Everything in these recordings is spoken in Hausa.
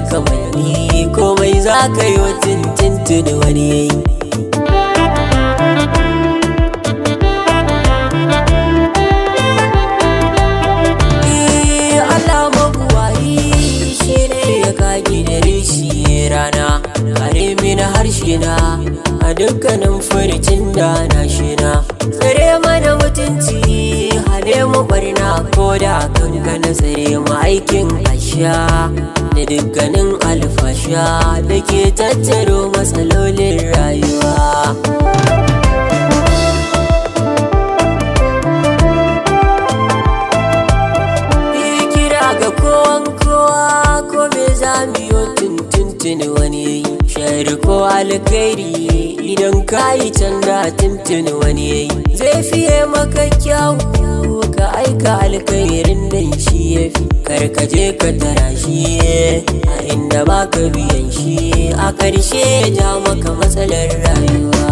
Kamanni komai za ka yi tuntuntun wani yayi. Allah mabuwayi shi ne ya kage da rishi rana, kare mini harshe na a dukkanin furcin da na shina. Tsare mana mutunci, hane mu barna ko da kankana, tsare mu aikin asha da dukkanin alfasha da ke tattaro matsalolin rayuwa. Kira ga kowan kowa, ko me zamiyo tuntuntuni wani yayi, shari ko alkhairi idan kayi canza tuntuni wani yayi, zai fiye maka kyawu ka aika alkhairin nan shi yafi. Kar ka je ka tara shi a inda baka biyan shi, a ƙarshe ya ja maka matsalar rayuwa.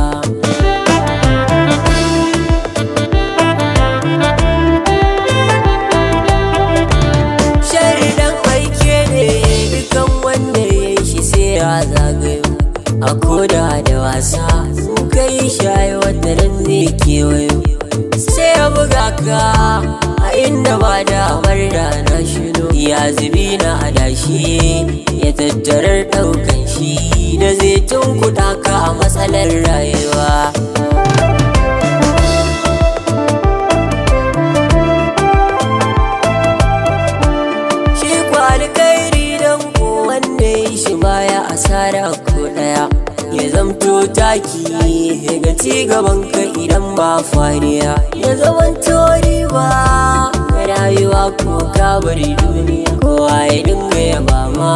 Shari dan aike ne, dukan wanda ya yi shi sai ya zagayo. A koda da wasa in kai shayi, wata ran zai kewayo, sai ya buga ka a inda ba damar da na shino. Ya zubi na adashi ya tattarar ɗaukan shi da zai tunkuɗa ka a matsalar rayuwa. Shi ko alkhairi dan ko wanda ya shi baya asara ko ɗaya. Ya zamto taki ga ci gaban ka idan ba fariya. Ya zamanto riba ga rayuwa ko ka bari duniya. Kowa ya dinga yaba ma,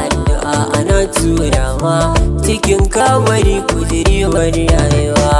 addu'a ana tura ma cikin kabari kujeri wani rayuwa.